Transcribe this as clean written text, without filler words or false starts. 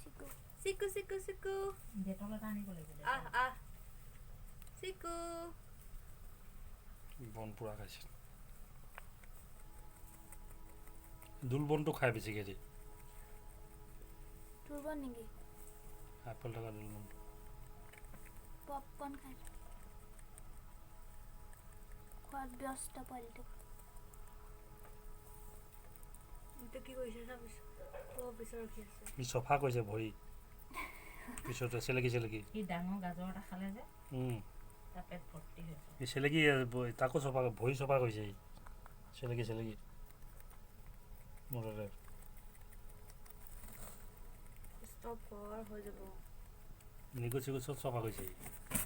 Chiku. Chiku chiku chiku. Dettol এটা আনিব লাগিব। আহ আহ চিকু। বন পুৰা খাইছে। দোল বনটো খাই বেছিকৈ দেই। তোৰ বন নেকি? আপেল থকা দোল বনটো। পপকৰ্ণ খাই খোৱাত ব্যস্ত পোৱালিটো। এইটো কি কৰিছে চাবিচোন, পিছত ৰখি আছে। সি চফা কৰিছে ভৰি পিছতে চেলেকি চেলেকি। সি ডাঙৰ গাজৰ এটা খালে যে, তাৰ পেট ভৰ্তি হৈছে। সি চেলেকি তাকো চফা, ভৰি চফা কৰিছে সি চেলেকি চেলেকি মুঠতে। ষ্টপ কৰ, হৈ যাব। নিগু চিগু চব চফা কৰিছে সি।